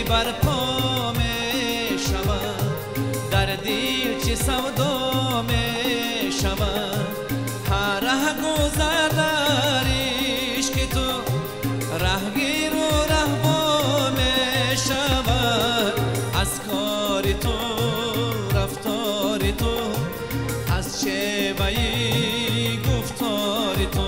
برپا می شود، در دل چه سودا می شود. هر ره گذر در عشق تو رهگیر و رهبا می شود. از کار تو رفتار تو، از شیوه گفتار تو.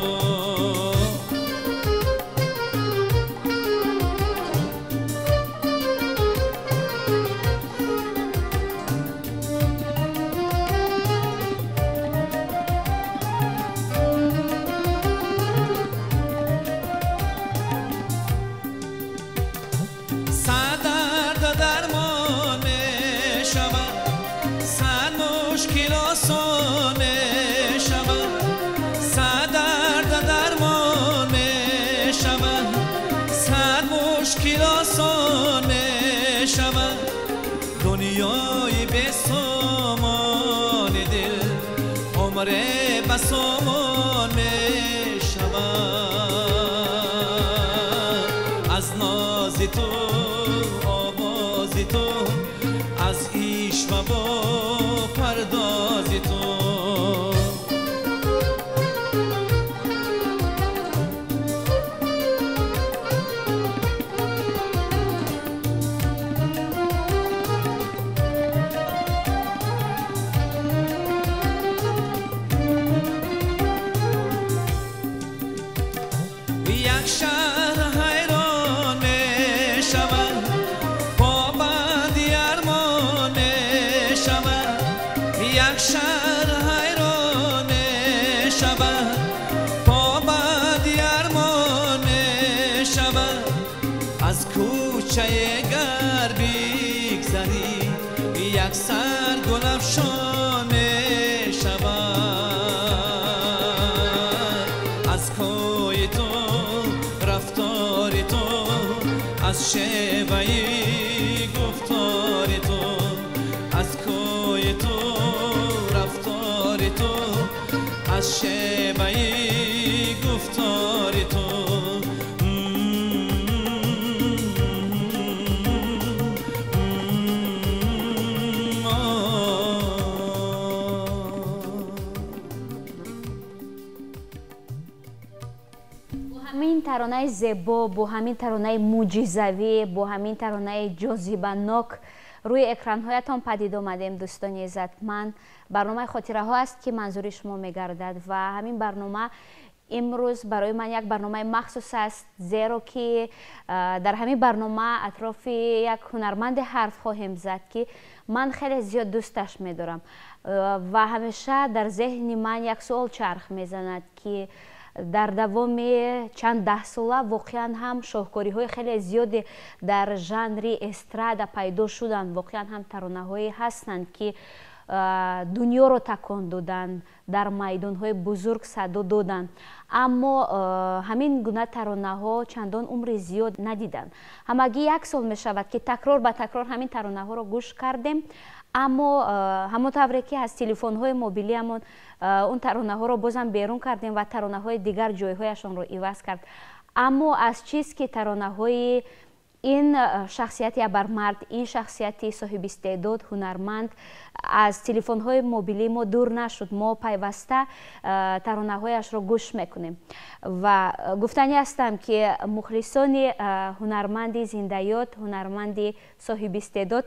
سامان می شود. از ناز تو آواز تو، از عشق و با پرداز تو. از شیوه گفتار تو، از کوی تو رفتار تو، از شیوه گفتار تو. Таронаи зебо, бо ҳамин таронаи мӯъҷизавӣ, бо ҳамин таронаи ҷозибанок рӯи экранҳоятон падид омадем. Дӯстони иззатманд, барномаи хотираҳо аст ки манзури шумо мегардад ва ҳамин барнома имрӯз барои ман як барномаи махсус аст, зеро ки дар ҳамин барнома атрофи як ҳунарманде ҳарф хоҳем зад ки ман хеле зиёд дӯсташ медорам ва ҳамеша дар зеҳни ман як суол чарх мезанад ки дар давоми чанд даҳсола воқеан ҳам шоҳкориҳои хеле зиёде дар жанри эстрада пайдо шуданд. Воқеан ҳам таронаҳое ҳастанд ки дунёро такон доданд, дар майдонҳои бузург садо доданд, аммо ҳамин гуна таронаҳо чандон умри зиёд надиданд. Ҳамагӣ як сол мешавад ки такрор ба такрор ҳамин таронаҳоро гӯш кардем, аммо ҳамон тавре ки аз телефонҳои мобилиамон он таронаҳоро бозам берун кардем ва таронаҳои дигар ҷойҳояшонро иваз кард. Аммо аз чиз ки таронаҳои ин шахсияти абармард, ин шахсияти соҳибистеъдод, ҳунарманд аз телефонҳои мобилии мо дур нашуд. Мо пайваста таронаҳояшро гӯш мекунем ва гуфтанӣ ҳастам ки мухлисони ҳунарманди зиндаёд, ҳунарманди соҳибистеъдод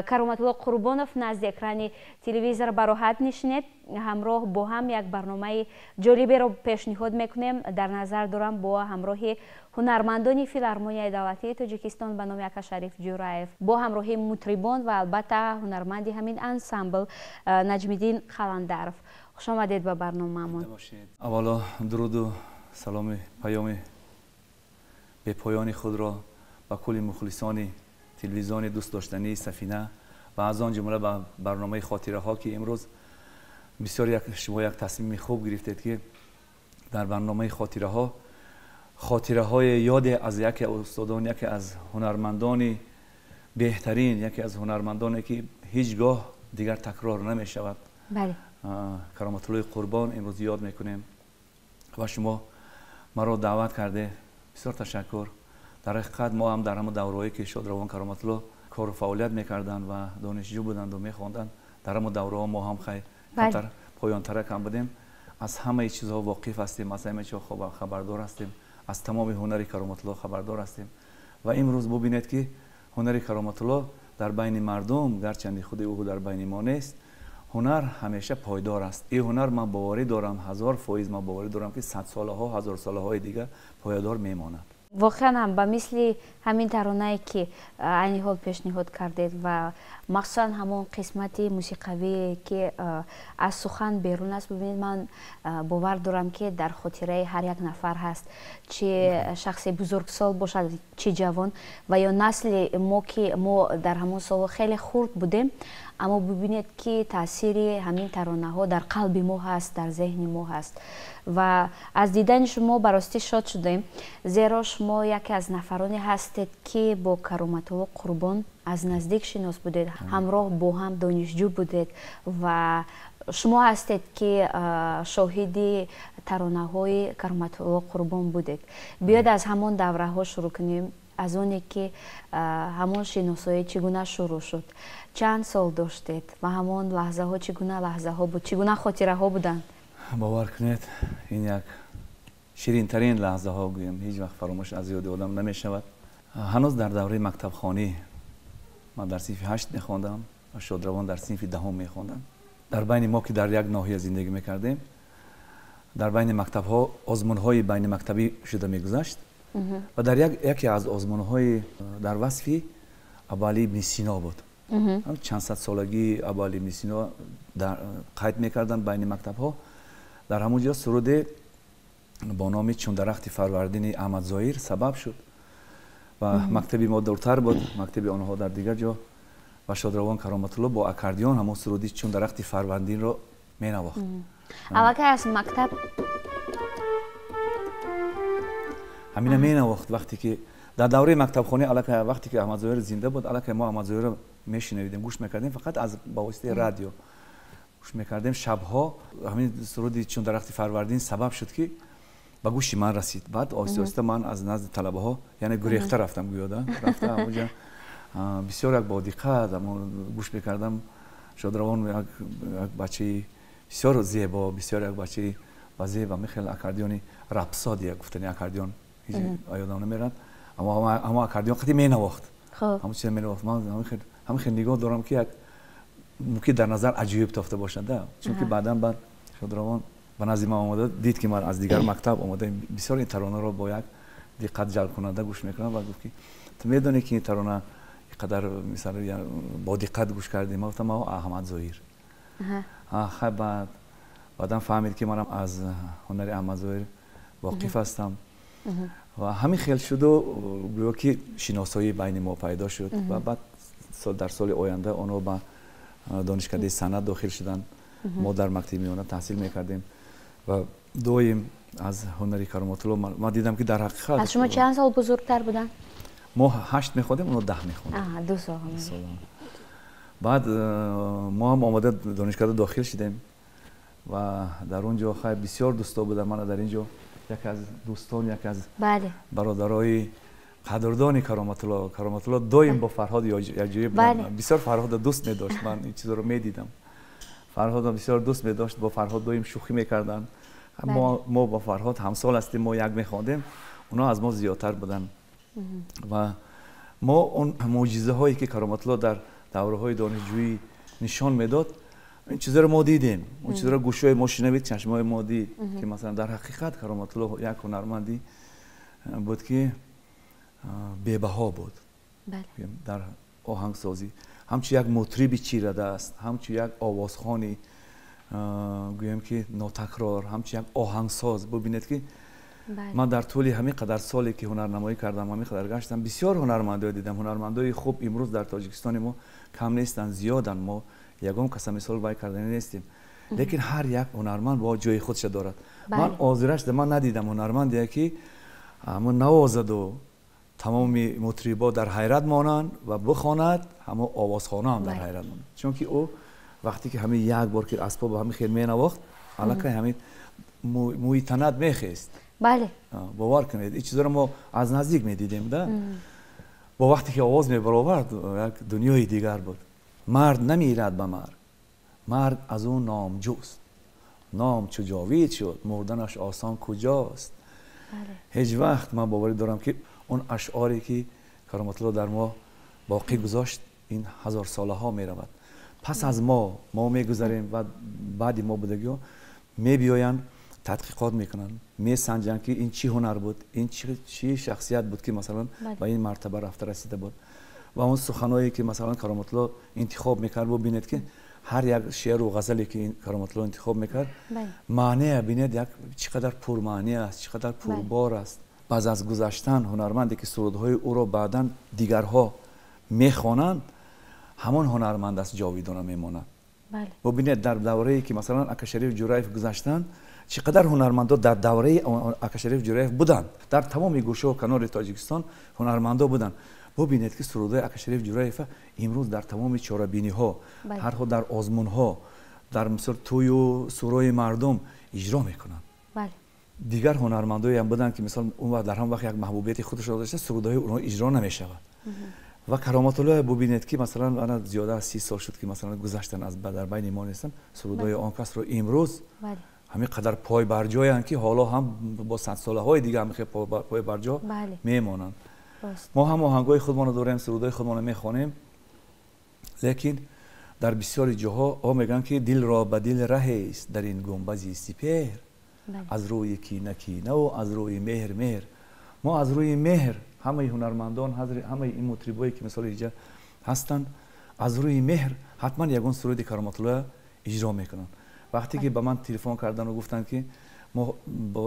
Кароматулло Қурбонов назди экрани телевизор бароҳат нишинед. Ҳамроҳ бо ҳам як барномаи ҷолиберо пешниҳод мекунем. Дар назар дорам бо ҳамроҳи ҳунармандони филармонияи давлатии Тоҷикистон ба номи Акашариф Ҷураев, бо ҳамроҳи мутрибон ва албатта ҳунарманди ҳамин ансамбл Наҷмиддин Қаландаров. Хуш омадед ба барномаамон. Аввало дуруду саломи паёми бепоёни худро ба кулли мухлисони телевизиони дӯстдоштании Сафина ва аз он ҷумла ба барномаи хотираҳо ки имрӯз бисёр шумо як тасмими хуб гирифтед ки дар барномаи хотираҳо хотираҳои ёде аз яке аз устодон, яке аз ҳунармандони беҳтарин, яке аз ҳунармандоне ки ҳеҷ гоҳ дигар такрор намешавад, Кароматуллои Қурбон имрӯз ёд мекунем ва шумо маро даъват карде. Бисёр ташаккур. Дар ҳақиқат мо ҳам дар ҳамон давраҳое ки Шодравон Кароматулло кору фаъолият мекарданд ва донишҷӯ буданд ва мехонданд, дар ҳамон давраҳо мо ҳам хай камтар поёнтарак ҳам будем. Аз ҳамаи чизҳо воқиф ҳастем, аз ҳамаи чизҳо хабардор ҳастем, аз тамоми ҳунари Кароматулло хабардор ҳастем. Ва имрӯз бубинед ки ҳунари Кароматулло дар байни мардум, гарчанде худи ӯ дар байни мо нест, ҳунар ҳамеша пойдор аст. Ин ҳунар ман боварӣ дорам, 1000% ман боварӣ дорам ки 100 солаҳо, 1000 солаҳои дигар пойдор мемонад. Воқеан ҳам, ба мисли ҳамин таронае ки айни ҳол пешниҳод кардед ва махсусан ҳамон қисмати мусиқавие ки аз сухан берун аст, бибинед, ман бовар дорам, ки дар хотираи ҳар як нафар ҳаст, чи шахси бузургсол бошад, чи ҷавон ва ё насли мо, ки мо дар ҳамон солҳо хеле хурд будем, аммо бибинед, ки таъсири ҳамин таронаҳо дар қалби мо ҳаст, дар зеҳни мо ҳаст. Ва аз дидани шумо баростӣ шод шудем, зеро шумо яке аз нафароне ҳастед, ки бо Кароматулло Қурбон аз наздик шинос будед, ҳамроҳ бо ҳам донишҷӯ будед ва шумо ҳастед, ки шоҳиди таронаҳои Кароматулло Қурбон будед. Биёед, аз ҳамон давраҳо шурӯъ кунем, аз оне ки ҳамон шиносоӣ чӣ гуна шурӯъ шуд, чанд сол доштед ва ҳамон лаҳзаҳо чӣ гуна лаҳзаҳо буд, чӣ гуна хотираҳо буданд? Бовар кунед, ин як ширинтарин лаҳзаҳо гӯем, ҳеҷ вақт фаромӯш аз ёди одам намешавад. Ҳанӯз дар давраи мактабхонӣ, ман дар синфи ҳашт мехондам ва Шодравон дар синфи 10-ум мехондам. Дар байни мо, ки дар як ноҳия зиндагӣ мекардем, дар байни мактабҳо озмунҳои байнимактабӣ шуда мегузашт ва дар яке аз озмунҳои дар васфи Абуалӣ ибни Сино буд, чандсадсолагии Абуалӣ ибни Сино қайд мекарданд байни мактабҳо. Дар ҳамон ҷо суруде бо номи «Чун дарахти фарвардини» Аҳмад Зоҳир сабаб шуд ва мактаби мо дуртар буд, мактаби онҳо дар дигар ҷо, ва Шодравон Кароматулло бо аккордеон ҳамон суруди «Чун дарахти фарвардинро» менавохт. Аллакай аз мактаб. Ҳамина менавохт, вақте ки дар давраи мактабхонӣ, аллакай вақте ки Аҳмад Зоҳир зинда буд, аллакай мо Аҳмад Зоҳирро мешунавидем, гӯш мекардем, фақат аз ба воситаи радио гӯш мекардем шабҳо. Ҳамин суруди «Чун дарахти фарвардин» сабаб шуд, ки ба гӯши ман расид. Баъд оҳиста оҳиста ман аз назди талабаҳо, яъне гурехта рафтам, гӯёда рафта ҳамонҷа бисёр як бо диққат гӯш мекардам. Шодравон як бачаи бисёр зебо, бисёр як бачаи вазеб, ҳамин аккордеони рапсод, як гуфтани аккордеон ёдам намерад, аммо аккордеон қати менавохт, ҳамон чиза менавохт. Ман ҳамин хел нигоҳ дорам, ки як мумкин дар назар аҷоиб тофта бошад, чунки баъдан баъд Шодравон ба назди ман омада дид, ки ман аз дигар мактаб омадаем, бисёр ин таронаро бо як диққат ҷалбкунанда гӯш мекунам, ва гуфт, ки ту медонӣ, ки ин тарона қадар мисал бо диққат гӯш кардем? Ман гуфтам, Аҳмад Зоҳир. Хай, баъд баъдан фаҳмид, ки манам аз ҳунари Аҳмад Зоҳир воқиф ҳастам ва ҳамин хел шуду гӯё ки шиносоӣ байни мо пайдо шуд. Ва баъд дар соли оянда онҳо ба донишкадаи санъат дохил шуданд, мо дар мактаби миёна таҳсил мекардем ва доим аз ҳунари Кароматулло ман дидам, ки дар ҳақиқат Аз шумо чанд сол бузургтар буданд? Мо ҳашт мехондем, онҳо 10 мехондем. 2 сол. Баъд мо ҳам омада донишкада дохил шудем ва дар он ҷо хай бисёр дӯсто будам. Мана дар ин ҷо яке аз дӯстон, яке аз бародарои қадрдони Кароматулло. Кароматулло доим бо Фарҳод якҷоя буданд, бисёр Фарҳодро дӯст медошт, ман ин чизро медидам. Фарҳодро бисёр дӯст медошт, бо Фарҳод доим шӯхӣ мекарданд. Мо бо Фарҳод ҳамсол ҳастем, мо як мехондем, онҳо аз мо зиёдтар буданд ва мо он мӯъҷизаҳое, ки Кароматулло дар давраҳои донишҷӯӣ нишон медод, ин чизаро мо дидем, он чизаро гӯшҳои мо шунавид, чашмҳои мо дид, ки масалан дар ҳақиқат Кароматулло як ҳунарманди буд, ки бебаҳо буд дар оҳангсозӣ, ҳамчун як мутриби чирадаст, ҳамчун як овозхони гӯем ки нотакрор, ҳамчун як оҳангсоз. Бубинед, ки ман дар тӯли ҳамин қадар соле, ки ҳунарнамоӣ кардам, ҳамин қадар гаштам, бисёр ҳунармандое дидам. Ҳунармандои хуб имрӯз дар Тоҷикистони мо кам нестанд, зиёданд. Мо ягон каса мисол вай кардани нестем, лекин ҳар як ҳунарманд бо ҷои худша дорад. Ман озирашда ман надидам ҳунармандие, ки ҳамон навозаду тамоми мутрибо дар ҳайрат монанд ва бихонад, ҳамон овозхона ҳам дар ҳайрат монанд, чунки ӯ вақте ки ҳамин як бор ки асбоб ҳамин хел менавохт. Аллакай ҳамин мӯи танат мехест. Бале. Бовар кунед, ин чизоро мо аз наздик медидем, да? Бо вақте ки овоз мебаровард, як дунёи дигар буд. Мард намирад ба марг, марг аз ӯ номҷӯст. Ном чу ҷовид шуд, мурданаш осон куҷост? Ҳеҷ вақт ман боварӣ дорам, ки он ашъоре ки Кароматулло дар мо боқӣ гузошт, ин ҳазорсолаҳо меравад. Пас аз мо, мо мегузарем ва баъди мо будагиҳо мебиёянд, тадқиқот мекунанд, месанҷанд, ки ин чӣ ҳунар буд, ин чӣ шахсият буд, ки масалан ба ин мартаба рафта расида буд. Ва он суханое ки масалан Кароматулло интихоб мекард, бубинед, ки ҳар як шеъру ғазале ки Кароматулло интихоб мекард, маънея бинед, як чӣ қадар пурмаъне аст, чӣ қадар пурбор аст. Баъз аз гузаштан ҳунарманде ки сурудҳои ӯро баъдан дигарҳо мехонанд, ҳамон ҳунарманд аст ҷовидона мемонад. Бубинед, дар даврае ки масалан Акашариф Ҷураев гузаштанд, чӣ қадар ҳунармандо дар давраи Акашариф Ҷураев буданд. Дар тамоми гӯшаву канори Тоҷикистон ҳунармандо буданд. Бубинед, ки сурудҳои Акашариф Ҷураева имрӯз дар тамоми чорабиниҳо, ҳарҳо дар озмунҳо, дар мисол тӯю сурои мардум иҷро мекунанд. Дигар ҳунармандоеам буданд, ки мисол он вақт дар ҳам вақт як маҳбубияти худашро дошта, сурудҳои онҳо иҷро намешавад. Ва Кароматуллоя бубинед, ки масалан ана зиёда аз 30 сол шуд, ки масалан гузаштанд, аз дар байни мо нестанд, сурудҳои он касро имрӯз ҳамин қадар пойбарҷоянд, ки ҳоло ҳам бо садсолаҳои дига ҳам пойбарҷо мемонанд. Мо ҳам оҳангҳои худмонро дорем, сурудҳои худмонро мехонем, лекин дар бисёри ҷоҳо о мегӯянд, ки дилро ба дил раҳест дар ин гумбази сипеҳр, аз рӯи кина кинаву аз рӯи меҳр меҳр. Мо аз рӯи меҳр, ҳамаи ҳунармандон, ҳамаи ин мутрибое ки мисоли инҷа ҳастанд, аз рӯи меҳр ҳатман ягон суруди Кароматуллоя иҷро мекунанд. Вақте ки ба ман телефон кардану гуфтанд, ки мо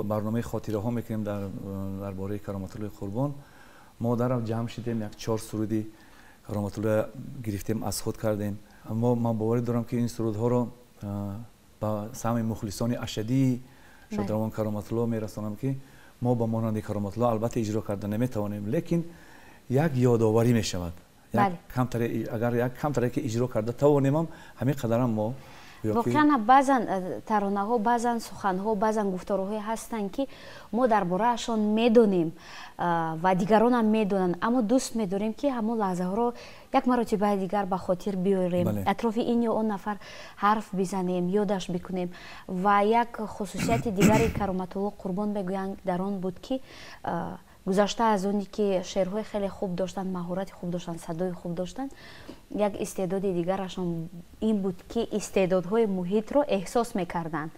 барномаи хотираҳо мекунем дар бораи Кароматуллои Қурбон, мо дарав ҷамъ шидем, як чор суруди Кароматуллоя гирифтем, аз худ кардем. Ман боварӣ дорам, ки ин сурудҳоро ба самъи мухлисони ашадии шодравон Кароматулло мерасонам, ки мо ба монанди Кароматулло албатта иҷро карда наметавонем, лекин як ёдоварӣ мешавад. Агар як камтаре ки иҷро карда тавонемам, ҳамин қадарам мо. Воқеан, баъзан таронаҳо, баъзан суханҳо, баъзан гуфторҳое ҳастанд, ки мо дар бораашон медонем ва дигаронам медонанд, аммо дӯст медорем, ки ҳамон лаҳзаҳоро як маротибаи дигар ба хотир биёрем, атрофи ин ё он нафар ҳарф бизанем, ёдаш бикунем. Ва як хусусияти дигари Кароматулло Қурбон мегӯянд дар он буд, ки гузашта аз оне ки шеърҳои хеле хуб доштанд, маҳорати хуб доштанд, садои хуб доштанд, як истеъдоди дигарашон ин буд, ки истеъдодҳои муҳитро эҳсос мекарданд.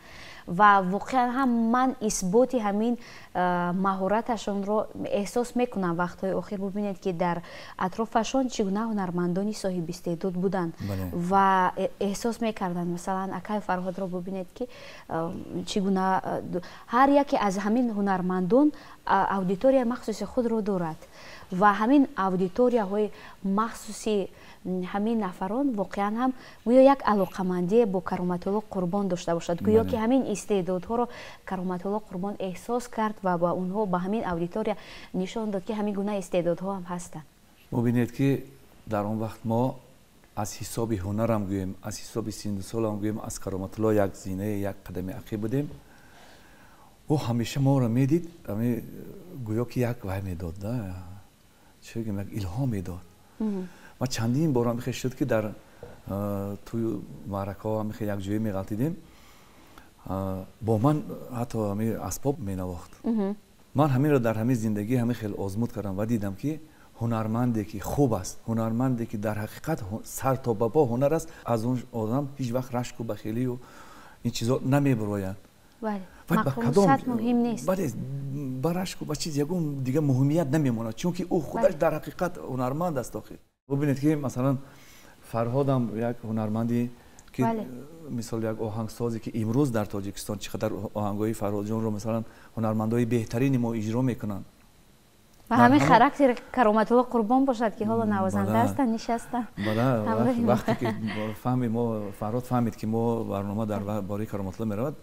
Ва воқеан ҳам ман исботи ҳамин маҳораташонро эҳсос мекунам вақтҳои охир. Бубинед, ки дар атрофашон чӣ гуна ҳунармандони соҳибистеъдод буданд ва эҳсос мекарданд. Масалан, акай Фарҳодро бубинед, ки чӣ гуна ҳар яке аз ҳамин ҳунармандон аудиторияи махсуси худро дорад ва ҳамин аудиторияҳои махсуси ҳамин нафарон воқеан ҳам гӯё як алоқамандие бо Кароматулло Қурбон дошта бошад, гӯё ки ҳамин истеъдодҳоро Кароматулло Қурбон эҳсос кард ва ба онҳо, ба ҳамин аудитория нишон дод, ки ҳамин гуна истеъдодҳо ҳам ҳастанд. Бубинед, ки дар он вақт мо аз ҳисоби ҳунарам гӯем, аз ҳисоби синну солам гӯем, аз Кароматулло як зинае, як қадами ақиб будем. Ӯ ҳамеша моро медид, гӯё ки як вай медод, чӣ бигем, як илҳом медод. Ма чандин бор ҳам шуд, ки дар тӯю маъракаҳо ҳам якҷоя меғалтидем, бо ман ҳатто ҳами асбоб менавохт. Ман ҳаминро дар ҳамин зиндагӣ ҳамин хел озмуд кардам ва дидам, ки ҳунарманде ки хуб аст, ҳунарманде ки дар ҳақиқат сар то ба по ҳунар аст, аз он одам ҳеҷ вақт рашку бахелию ин чизо намебирояд. Бале, ба рашку ба чиз ягон дига муҳимият намемонад, чунки ӯ худаш дар ҳақиқат ҳунарманд аст. Охир бубинед, ки масалан Фарҳодам як ҳунарманди ки мисол як оҳангсозе, ки имрӯз дар Тоҷикистон чӣ қадар оҳангҳои Фарҳодҷонро масалан ҳунармандои беҳтарини мо иҷро мекунанд. Ва ҳамин характери Кароматулло Қурбон бошад, ки ҳоло навозанда ҳастанд, нишастанд. Вақте ки фаҳми мо Фарҳод фаҳмид, ки мо барнома дар бораи Кароматулло меравад,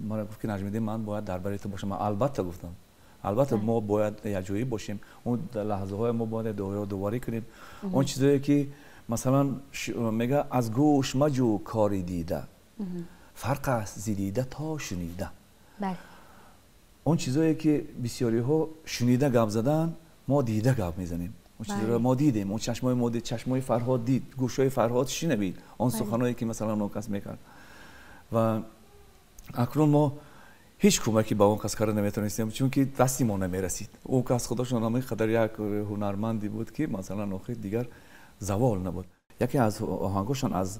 мара гуфт, ки Наҷмиддин, ман бояд дар бари ту бошам. Ман албатта гуфтам, албатта мо бояд якҷоӣ бошем, он лаҳзаҳое мо бояд доворӣ кунем, он чизое ки масалан мега, аз гӯш маҷӯ кори дида, Фарқ аст зи дида то шунида. Он чизое ки бисёриҳо шунида гап задан, мо дида гап мезанем. Он чизро мо дидем, он чашмои мо дид, чашмои Фарҳод дид, гӯшҳои Фарҳод шунавид он суханое ки масалан он кас мекард. Ва акнун мо ҳеҷ кӯмаке ба он кас карда наметавонистем, чунки дасти мо намерасид. Он кас худашон ҳамин қадар як ҳунарманде буд ки масалан охир дигар завол набуд. Яке аз оҳангошон аз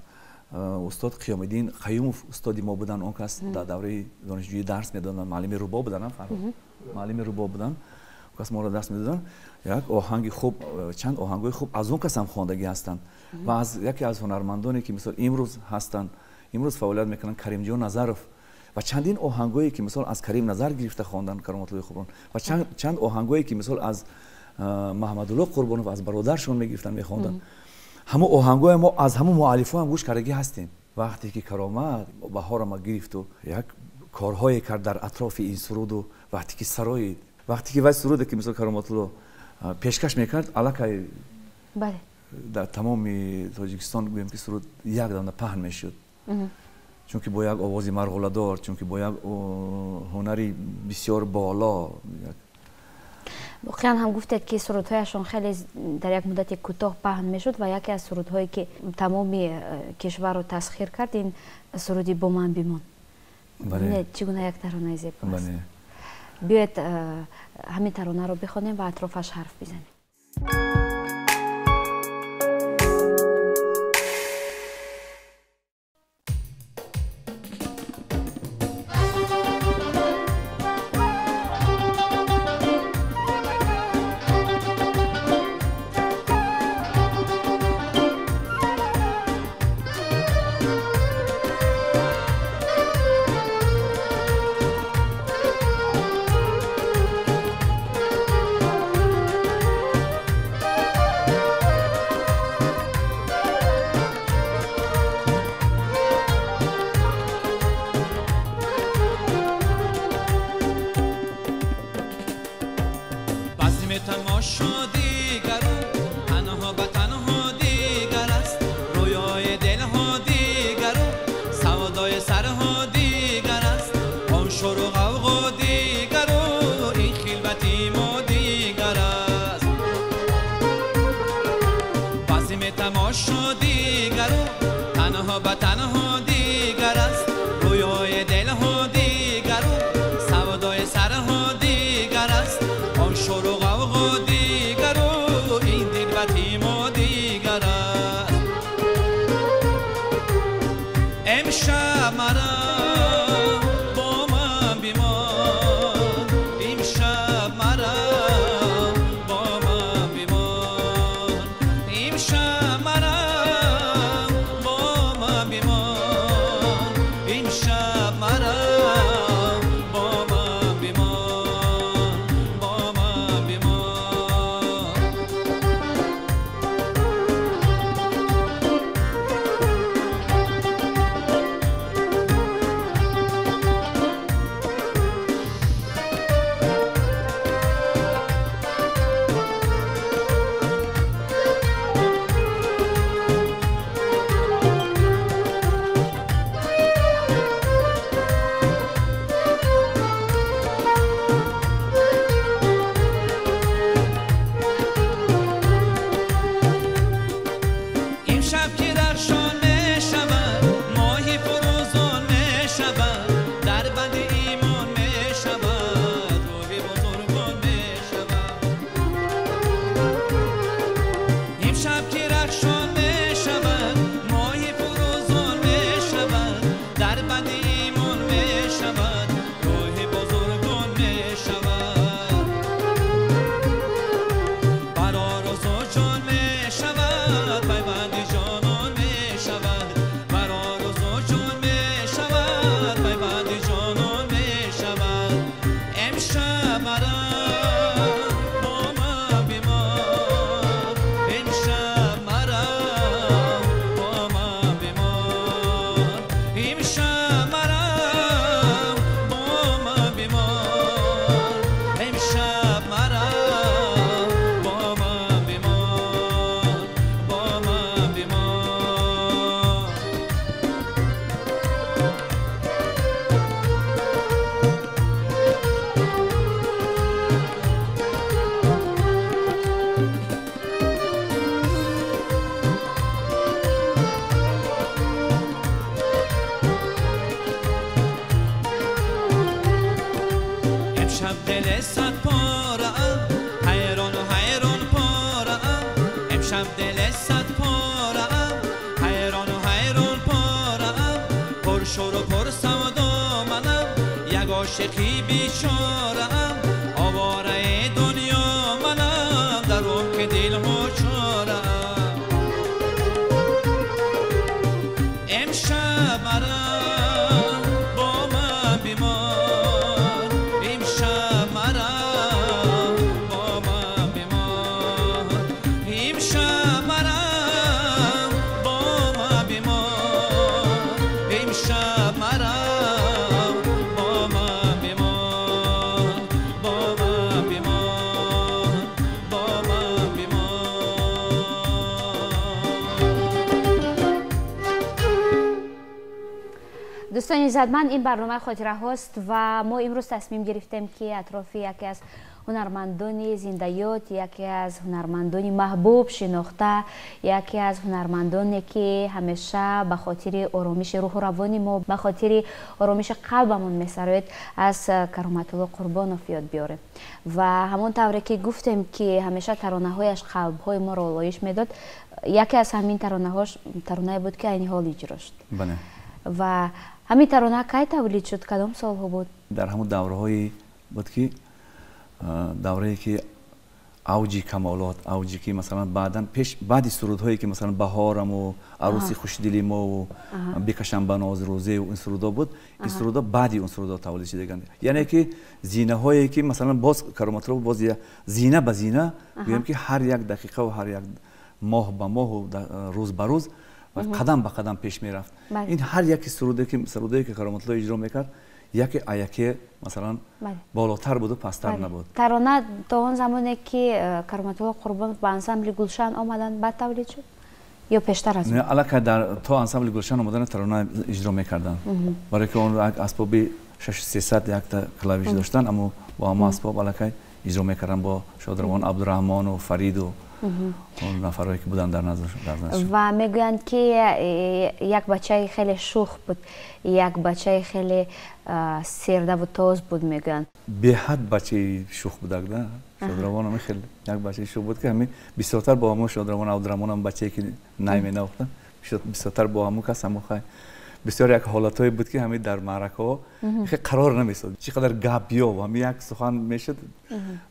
устод Қиёмиддин Қаюмов, устоди мо буданд. Он кас дар давраи донишҷӯӣ дарс медоданд, муаллими рубоб буданд, Фарҳод муаллими рубоб буданд. Он кас моро дарс медоданд. Як оҳанги хуб, чанд оҳангҳои хуб аз он кас ҳам хондагӣ ҳастанд. Ва аз яке аз ҳунармандоне ки мисол имрӯз ҳастанд, имрӯз фаъолият мекунанд, Каримҷон Назаров, ва чандин оҳангҳое ки мисол аз Карим Назар гирифта хонданд Кароматуллои Қурбон, ва чанд оҳангҳое ки мисол аз Маҳмадулло Қурбонов, аз бародаршон мегирифтанд, мехонданд. Ҳамон оҳангҳое мо аз ҳамон муаллифҳо ҳам гӯш кардагӣ ҳастем. Вақте ки Каромат баҳорро ма гирифту як корҳое кард дар атрофи ин суруду, вақте ки сароид, вақте ки вай суруде ки мисол Кароматулло пешкаш мекард, аллакай дар тамоми Тоҷикистон гӯем ки суруд як дона паҳн мешуд. Чунки бо як овози марғуладор, чунки бо як ҳунари бисёр боло. Воқеан ҳам гуфтед ки сурудҳояшон хеле дар як муддати кӯтоҳ паҳн мешуд ва яке аз сурудҳое ки тамоми кишварро тасхир кард, ин суруди «Бо ман бимон». Чӣ гуна як таронаи зебо аст. Биёед ҳамин таронаро бихонем ва атрофаш ҳарф бизанем. Пайванди ҷонон. Ошиқи бечораам, овораи дунё манам, дар умқи дилҳо чораам. Имшаб марам бо ман бимон, имшаб марам бо ман бимон, имшаб марам бо ман бимон, имшаб марам бо ман бимон, бо ман бимон, бо ман бимон. Дӯстони иззатманд, ин барномаи хотираҳост ва мо имрӯз тасмим гирифтем, ки атрофи яке аз ҳунармандони зиндаёд, яке аз ҳунармандони маҳбуб, шинохта, яке аз ҳунармандоне, ки ҳамеша ба хотири оромиши рӯҳу равони мо, ба хотири оромиши қалбамон месароед, аз Кароматулло Қурбонов ёд биёрем. Ва ҳамон тавре ки гуфтем, ки ҳамеша таронаҳояш қалбҳои моро олоиш медод, яке аз ҳамин таронаҳош таронае буд, ки айни ҳол иҷро шуд. Ва ҳамин тарона кай тавлид шуд, кадом солҳо буд? Дар ҳамон давраҳое буд, ки даврае ки авҷи камолот, авҷи ки масалан баъдан пеш баъди сурудҳое ки масалан баҳораму арӯси хушдили мову бикашам ба ноз рӯзеу ин сурудҳо буд, ин сурудҳо баъди он сурудҳо тавлид шудаганд. Яъне ки зинаҳое ки масалан боз Кароматулло боз зина ба зина гӯем, ки ҳар як дақиқаву ҳар як моҳ ба моҳу рӯз ба рӯз ва қадам ба қадам пеш мерафт. Ин ҳар яке сурудае ки Кароматулло иҷро мекард, яке аяке масалан болотар буду пасттар набуд. Тарона то он замоне ки Кароматулло Қурбонов ба ансамбли Гулшан омаданд, баъд тавлид шуд ё пештар аз он? Аллакай то ансамбли Гулшан омадана тарона иҷро мекарданд, барое ки он асбоби 6300 якта клавиш доштанд, аммо бо ҳамон асбоб аллакай иҷро мекарданд бо Шодравон Абдураҳмону Фариду он нафарҳое ки буданд дар наздашон. Ва мегӯянд, ки як бачаи хеле шух буд, як бачаи хеле сердаву тоз буд, мегӯянд. Беҳад бачаи шух будак да Шодравон, ҳами хеле як бачаи шух буд, ки ҳами бисёртар бо ҳамон Шодравон Абдураҳмонам, бачае ки най менавохтанд, бисёртар бо ҳамон кас ҳамон хай бисёр як ҳолатҳое буд, ки ҳами дар маъракаҳо хеле қарор намесод, чӣ қадар гап ёв ҳами як сухан мешуд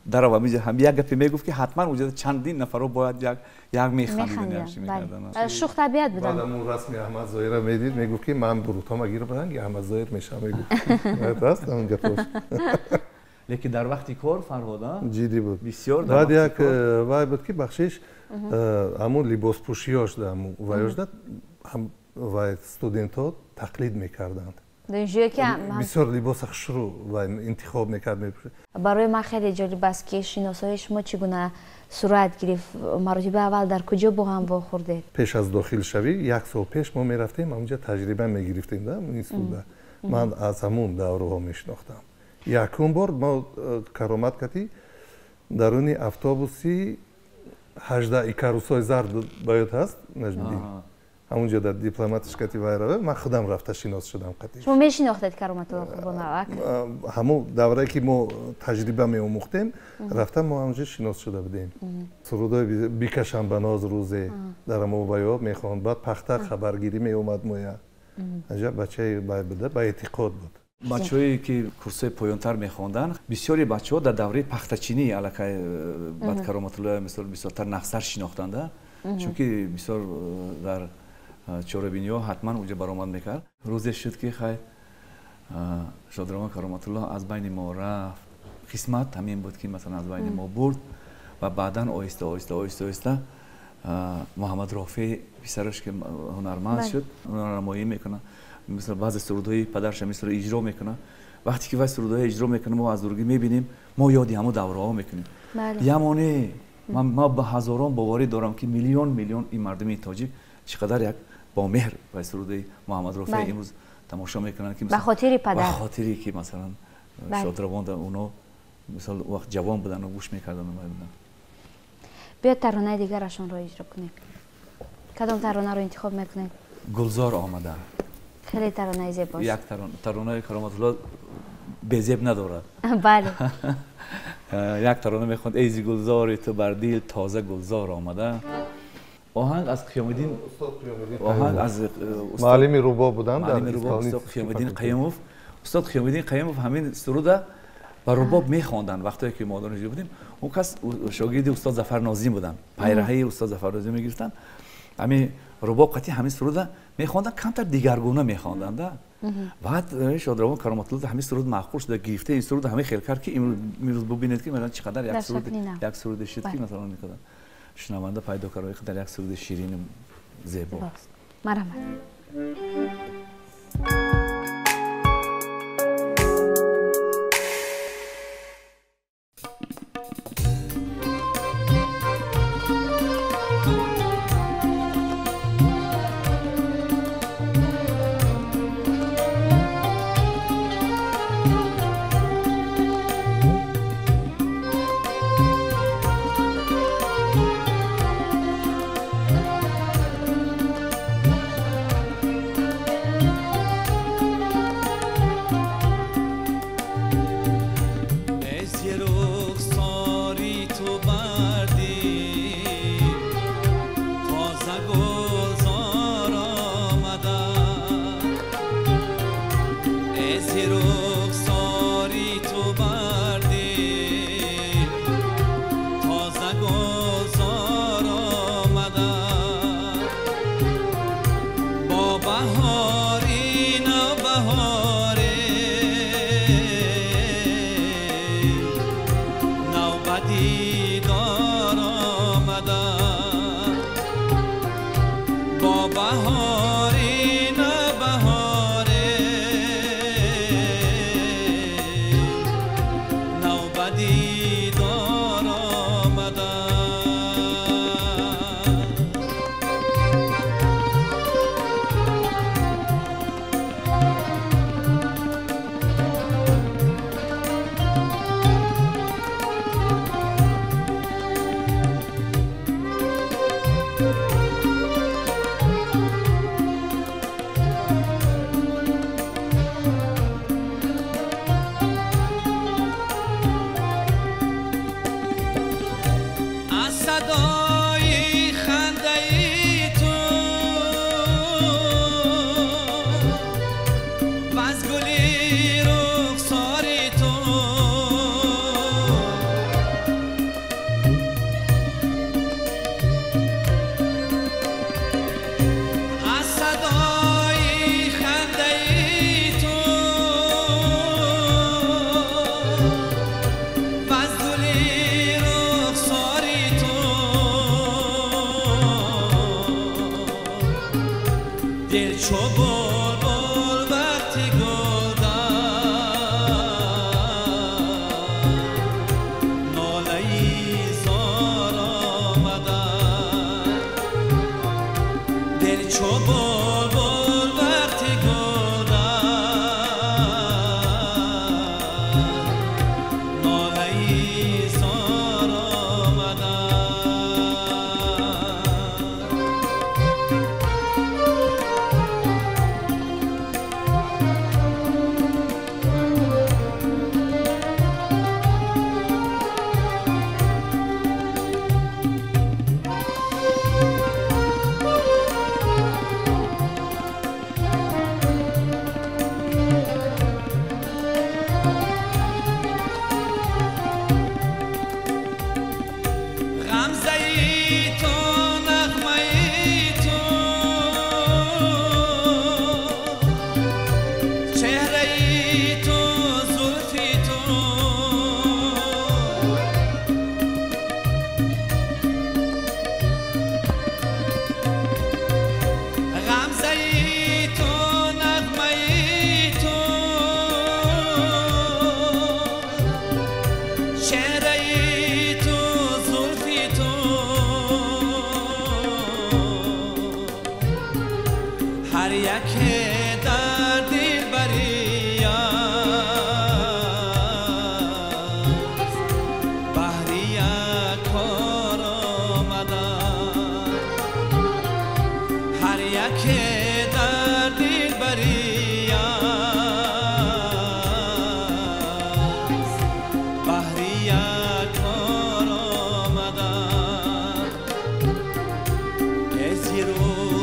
дарав ҳами як гапе мегуфт, ки ҳатман уҷода чандин нафарҳо бояд як механдиданд. Шух табиат буданд. Баъд ҳамун расми Аҳмад Зоҳирро медид, мегуфт, ки ман бурутома гирифтам, ки Аҳмад Зоҳир мешавам, мегуфт. Аст ҳамун гапош. Лекин дар вақти кор Фарҳода ҷиддӣ буд бисёр. Баъд як вай буд, ки бахшиш, ҳамун либоспӯшиёш вайош ва студентҳо тақлид мекарданд. Бисёр либоса хушрӯ ва интихоб мекард, мепӯшид. Барои ман хеле ҷолиб аст, ки шиносоии шумо чӣ гуна сурат гирифт, маротиба аввал дар куҷо бо ҳам вохӯрдед? Пеш аз дохилшавӣ як сол пеш мо мерафтем, ҳамунҷа таҷриба мегирифтем да институтда. Ман аз ҳамун давраҳо мешинохтам. Якум бор мо Каромат кати даруни автобуси 18 икарусҳои зард, ба ёд ҳаст, Наҷмиддин, ҳамунҷо дар дипломатиш кати вайраве ман худам рафта шинос шудам қати. Шумо мешинохтед Кароматулло Қурбонова? Ҳамун даврае ки мо таҷриба меомӯхтем, рафта мо ҳамунҷо шинос шуда будем. Сурудҳои бикашам ба ноз рӯзе дар ҳамо ваё мехонд, баъд пахта хабаргирӣ меомад моя. Аҷаб бачаи бай буда, ба эътиқод буд. Бачаҳое ки курсҳои поёнтар мехонданд, бисёри бачаҳо дар давраи пахтачинӣ аллакай баъд Кароматулло мисол бисёртар нақстар шинохтанда, чунки бисёр дар чорабиниҳо ҳатман уҷа баромад мекард. Рӯзе шуд, ки хай Шодравон Кароматулло аз байни мо рафт. Қисмат ҳамин буд, ки масалан аз байни мо бурд ва баъдан оҳиста оҳиста оҳиста оҳиста Муҳаммад Рофеъ писараш, ки ҳунарманд шуд, ҳунарнамоӣ мекунад, мисол баъзе сурудҳои падарша мисол иҷро мекунад. Вақте ки вай сурудҳоя иҷро мекунад, мо аз дургӣ мебинем, мо ёди ҳамон давраҳо мекунем. Ямоне ман ба ҳазорон боварӣ дорам, ки миллион миллион ин мардуми тоҷик чӣ қадар як бо меҳр ва суруди Муҳаммад Рофеъ имрӯз тамошо мекунанд, ки ба хотири падар, ба хотири ки масалан Шодравон оно мисол вақт ҷавон буданд, гӯш мекарданд. Биёд таронаи дигарашонро иҷро кунем. Кадом таронаро интихоб мекунед? Гулзор омада. Хеле таронаи зебост. Як таронаи Кароматулло безеб надорад. Бале. Як тарона мехонд: эй зи гулзори ту бар дил тоза гулзор омада. Оҳанг аз Қиёмиддин, оҳанг аз муаллими рубоб буданд, муаллими рубоб устод Қиёмиддин Қаюмов. Устод Қиёмиддин Қаюмов ҳамин суруда ба рубоб мехонданд вақтое ки мо донишҷӯ будем. Он кас шогирди устод Зафар Нозим буданд, пайраҳаи устод Зафар Нозим мегирифтанд. Ҳамин рубоб қатъи ҳамин суруда мехонданд, камтар дигаргуна мехонданд. Баъд Шодравон Кароматулло ҳамин суруд маъқул шуда, гирифта ин суруд ҳамин хел кард, ки имрӯз бубинед, ки масалан чӣ қадар як суруди шид, ки масалан инқадар шунаванда пайдо кард, инқадар як суруди ширину зебо. Марҳамат.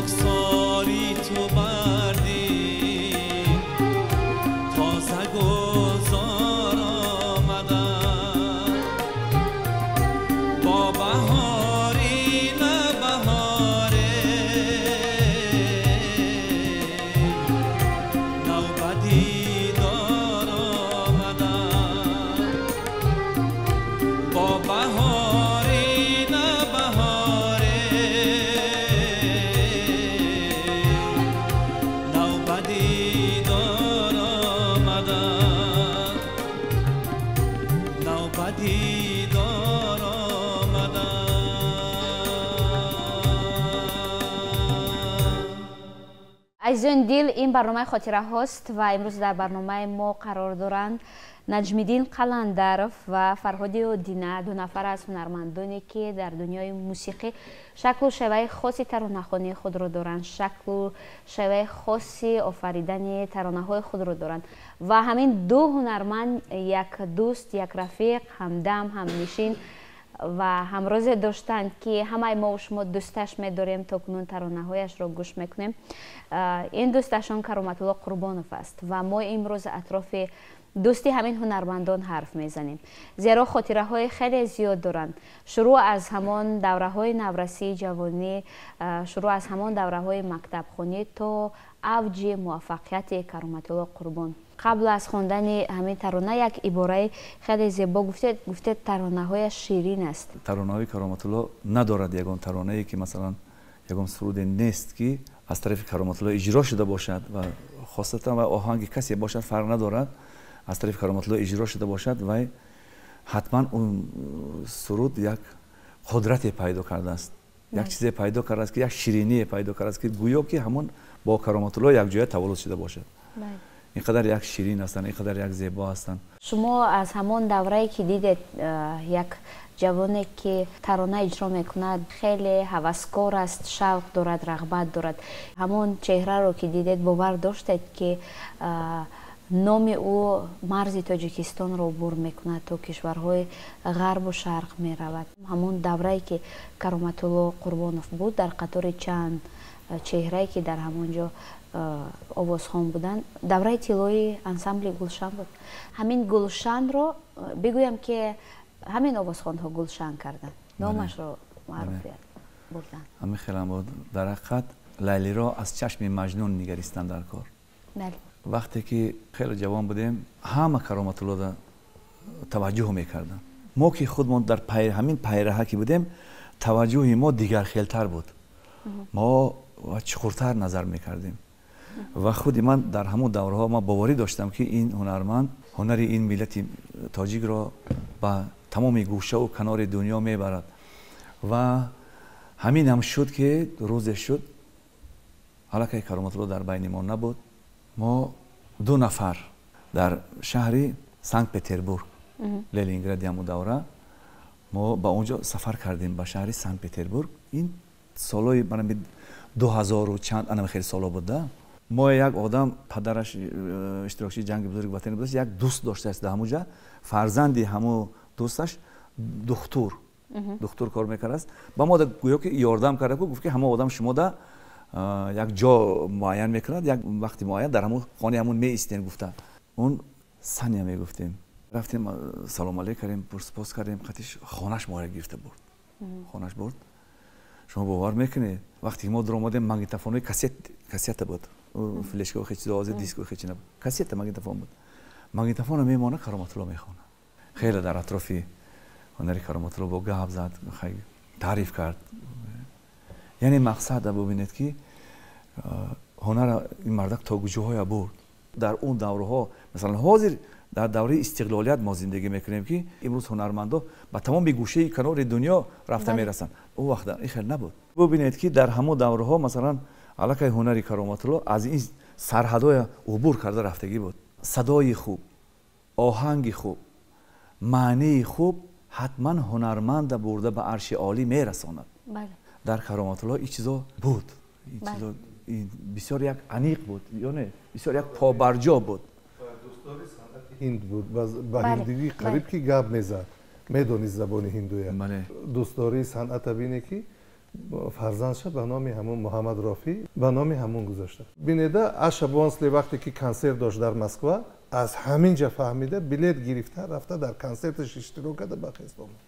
رخساری تو بردی تازه Азизони дил, ин барномаи хотираҳост ва имрӯз дар барномаи мо қарор доранд Наҷмиддин Қаландаров ва Фарҳоди Одина, ду нафар аз ҳунармандоне, ки дар дунёи мусиқӣ шаклу шеваи хоси таронахонии худро доранд, шаклу шеваи хоси офаридани таронаҳои худро доранд. Ва ҳамин ду ҳунарманд як дӯст, як рафиқ, ҳамдам, ҳамнишин ва ҳамрозе доштанд, ки ҳамаи мо шумо дӯсташ медорем, то кунун таронаҳояшро гӯш мекунем. Ин дӯсташон Кароматулло Қурбонов аст ва мо имрӯз атрофи дӯсти ҳамин ҳунармандон ҳарф мезанем, зеро хотираҳои хеле зиёд доранд, шурӯъ аз ҳамон давраҳои наврасии ҷавонӣ, шурӯъ аз ҳамон давраҳои мактабхонӣ то авҷи муваффақияти Кароматулло Қурбон. Қабл аз хондани ҳамин тарона як ибораи хеле зебо гуфтед, гуфтед, таронаҳояш ширин аст. Таронаҳои Кароматулло надорад ягон таронае, ки масалан ягон суруде нест, ки аз тарафи Кароматулло иҷро шуда бошад ва хосатан ва оҳанги касе бошад, фарқ надорад, аз тарафи Кароматулло иҷро шуда бошад, вай ҳатман он суруд як қудрате пайдо кардааст, як чизе пайдо кардааст, ки як шириние пайдо кардааст, ки гӯё ки ҳамон бо Кароматулло якҷоя таваллуд шуда бошад. Ин қадар як ширин ҳастанд, ин қадар як зебо ҳастанд. Шумо аз ҳамон даврае, ки дидед як ҷавоне, ки тарона иҷро мекунад, хеле ҳаваскор аст, шавқ дорад, рағбат дорад, ҳамон чеҳраро ки дидед, бовар доштед, ки номи ӯ марзи Тоҷикистонро убур мекунад, то кишварҳои ғарбу шарқ меравад? Ҳамон даврае, ки Кароматулло Қурбонов буд дар қатори чанд чеҳрае, ки дар ҳамон ҷо овозхон буданд, давраи тиллоии ансамбли Гулшан буд. Ҳамин Гулшанро бигӯям, ки ҳамин овозхонҳо гулшан карданд, номашро маъруфият бурданд. Ҳамин хелам буд. Дар ҳақиқат, Лайлиро аз чашми Маҷнун нигаристан дар кор. Вақте ки хеле ҷавон будем, ҳама Кароматуллода таваҷҷӯҳ мекарданд. Мо ки худмон дар ҳамин пайраҳа ки будем, таваҷҷӯҳи мо дигархелтар буд, мо чуқуртар назар мекардем. Ва худи ман дар ҳамон давраҳо ман боварӣ доштам, ки ин ҳунарманд ҳунари ин миллати тоҷикро ба тамоми гӯшаву канори дунё мебарад. Ва ҳамин ҳам шуд, ки рӯзе шуд, аллакай Кароматулло дар байни мо набуд. Мо ду нафар дар шаҳри Санкт Петербург, Ленингради ҳамон давра, мо ба он ҷо сафар кардем, ба шаҳри Санкт Петербург. Ин солҳои 2000 чанд, анама хеле солҳо буд да. Мо як одам, падараш иштирокчии ҷанги бузурги ватанӣ будааст, як дӯст доштааст дар ҳамон ҷа, фарзанди ҳамон дӯсташ духтур кор мекардааст. Ба мо гӯё ки ёрдам карда, гуфт, ки ҳамон одам шумода як ҷо муайян мекунад, як вақти муайян дар ҳамон хонаи ҳамон меистен, гуфта. Он Саня мегуфтем. Рафтем, салом алейк кардем, пурспос кардем, қатиш хонаш моро гирифта бурд, хонаш бурд. Шумо бовар мекунед, вақте ки мо дуромадем, магнитофонҳои кассета буд, флешка хеч чизо, ҳозир диско хеч набуд, кассета, магнитофон буд. Магнитофонро мемона, Кароматулло мехонад. Хеле дар атрофи ҳунари Кароматулло бо гап зад, таъриф кард. Яъне мақсада бубинед, ки ҳунара ин мардак то куҷоҳоя бурд дар он давраҳо. Масалан, ҳозир дар давраи истиқлолият мо зиндагӣ мекунем, ки имрӯз ҳунармандо ба тамоми гӯшаи канори дунё рафта мерасанд. Он вақт ин хел набуд. Бубинед, ки дар ҳамон давраҳо, масалан, аллакай ҳунари Кароматулло аз ин сарҳадоя убур карда рафтагӣ буд. Садои хуб, оҳанги хуб, маънии хуб ҳатман ҳунарманда бурда ба арши олӣ мерасонад. Дар Кароматулло ин чизо буд, бисёр як аниқ буд, ё не, бисёр як побарҷо буд. Ҳинд буд, ба ҳиндигӣ қариб ки гап мезад, медонист забони ҳиндуя. Дӯстдории санъата бине, ки фарзандша ба номи ҳамун Муҳаммад Рофӣ, ба номи ҳамун гузошта. Бинеда, Аша Бонсли вақте ки консерт дошт дар Москва, аз ҳамин ҷа фаҳмида, билет гирифта, рафта, дар консерташ иштирок карда, ба хез омад.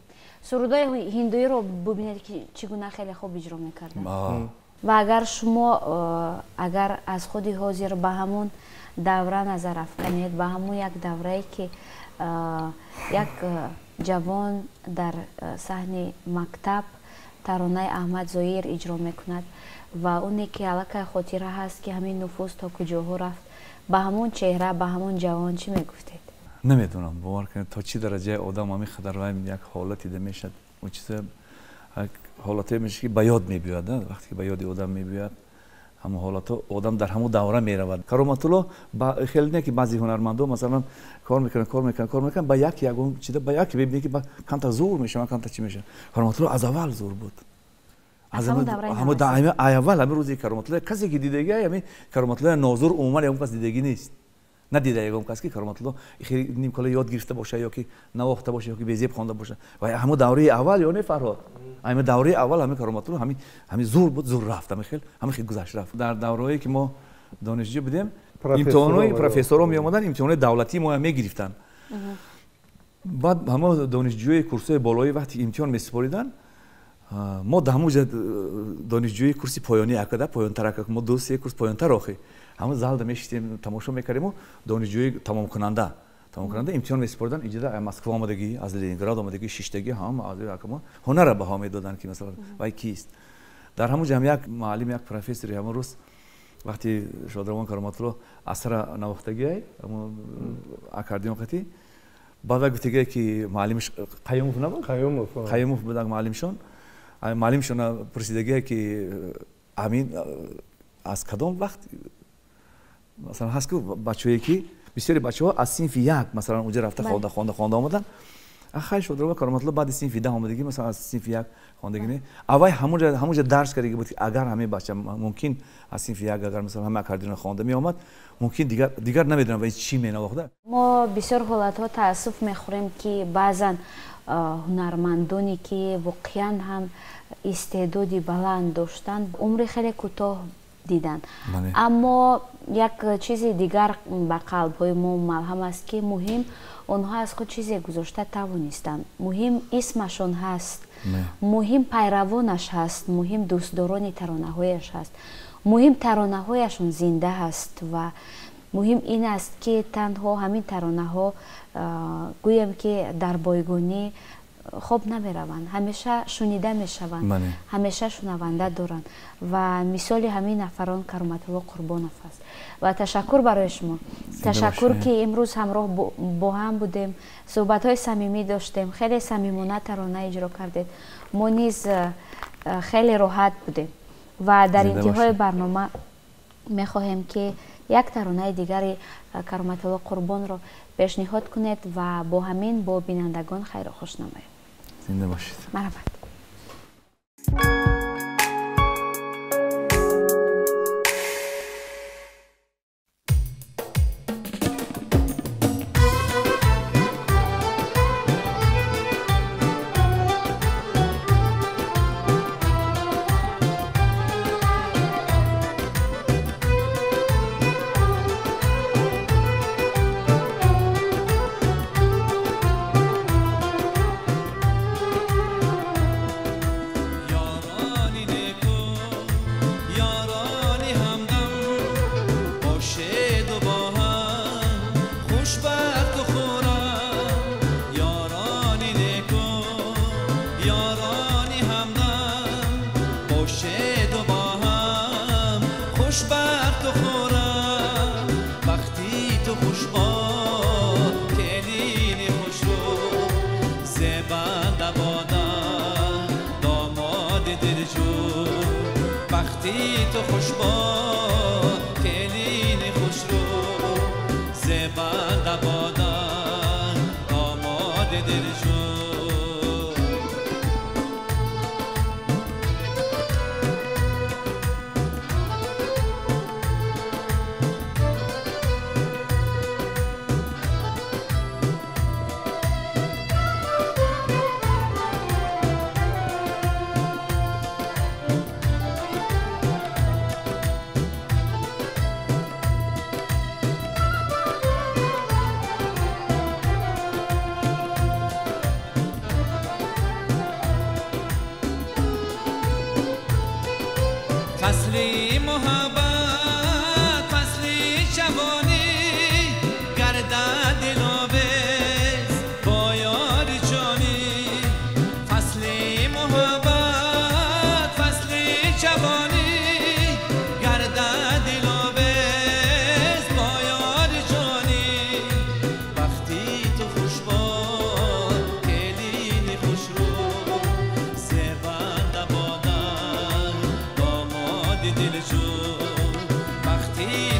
Сурудои ҳиндуиро бубинед, ки чӣ гуна хеле хуб иҷро мекарданд. Ва агар шумо агар аз худи ҳозир ба ҳамон давра назар афканед, ба ҳамон як даврае, ки як ҷавон дар саҳни мактаб таронаи Аҳмад Зоир иҷро мекунад ва оне ки аллакай хотира ҳаст, ки ҳамин нуфуз то куҷоҳо рафт, ба ҳамон чеҳра, ба ҳамон ҷавон чӣ мегуфтед? Намедонам, бовар кунед, то чӣ дараҷаи одам ҳамин қадар вай як ҳолат дида мешавад, он чиза ҳолатое мешавад, ки ба ёд мебиёяд. Вақте ки ба ёди одам мебиёяд, Ҳамон ҳолатҳо одам дар ҳамон давра меравад. Кароматулло хеле не ки баъзе ҳунармандо масалан кор мекунанд, кор мекунанд, кор мекунанд, ба як ягон чида ба як мебинӣ ки камтар зур мешаванд, камтар чӣ мешаванд. Кароматулло аз аввал зур буд. Аз ҳамон аввал ҳамин рӯзи Кароматулло касе ки дидагӣ ҳамин Кароматулло нозур умуман ягон кас дидагӣ нест. Надида ягон кас ки Кароматулло хеле нимкола ёд гирифта боша ё ки навохта боша ё ки безеб хонда боша. Ва ҳамон давраи аввал ё не Фарҳод? Ҳамин давраи аввал ҳамин Кароматулло ҳамин зур буд, зур рафт, ҳамин хел, ҳамин хел гузашт рафт. Дар давраҳое ки мо донишҷӯ будем, имтиҳонҳои профессорҳо меомаданд, имтиҳонҳои давлатии моя мегирифтанд. Баъд ҳама донишҷӯи курсҳои болоӣ вақте имтиҳон месупориданд, мо дар ҳамон ҷо донишҷӯи курси поёнӣ акада, поёнтар ака, мо ду се курс поёнтар охи. Ҳамон залда мешистем, тамошо мекардему, донишҷӯи тамомкунанда имтиҳон месупориданд. Инҷода аз Москва омадагӣ, аз Ленинград омадагӣ, шиштагӣ, ҳама аз акамо ҳунарро баҳо медоданд ки масалан вай кист. Дар ҳамон ҷо як муаллим, як профессори ҳамон рӯз вақти Шодравон Кароматулло асра навохтагиай, ҳамон аккордеон қатӣ, баъд вай гуфтагиай ки муаллимаш Қаюмов набуд? Қаюмов буд муаллимшон. Муаллимшона пурсидагиай ки ҳамин аз кадом вақт масалан ҳаст ку бачаҳое ки бисёри бачаҳо аз синфи як масалан онҷо рафта хонда хонда хонда омаданд. Хай Шодравон Кароматулло баъди синфи 10 омадагӣ, масалан аз синфи як хондагӣ не. Аввай ҳамонҷо дарс кардагӣ буд ки агар ҳамин бача мумкин аз синфи як агар масалан ҳама аккордеонро хонда меомад, мумкин дигар намедонам вай чӣ менавохта. Мо бисёр ҳолатҳо таассуф мехӯрем ки баъзан ҳунармандоне ки воқеан ҳам истеъдоди баланд доштанд, умри хеле кӯтоҳ диданд. Аммо як чизи дигар ба қалбҳои мо малҳам аст ки муҳим онҳо аз худ чизе гузошта тавонистанд. Муҳим исмашон ҳаст, муҳим пайравонаш ҳаст, муҳим дӯстдорони таронаҳояш ҳаст, муҳим таронаҳояшон зинда ҳаст ва муҳим ин аст ки танҳо ҳамин таронаҳо гӯем ки дар бойгонӣ хоб намераванд, ҳамеша шунида мешаванд, ҳамеша шунаванда доранд ва мисоли ҳамин нафарон Кароматулло Қурбонов аст. Ва ташаккур барои шумо, ташаккур ки имрӯз ҳамроҳ бо ҳам будем, суҳбатҳои самимӣ доштем, хеле самимона тарона иҷро кардед. Мо низ хеле роҳат будем ва дар интиҳои барнома мехоҳем ки як таронаи дигари Кароматулло Қурбонро пешниҳод кунед ва бо ҳамин бо бинандагон хайру хуш намоем. Зинда бошед. Марҳабат. Қати.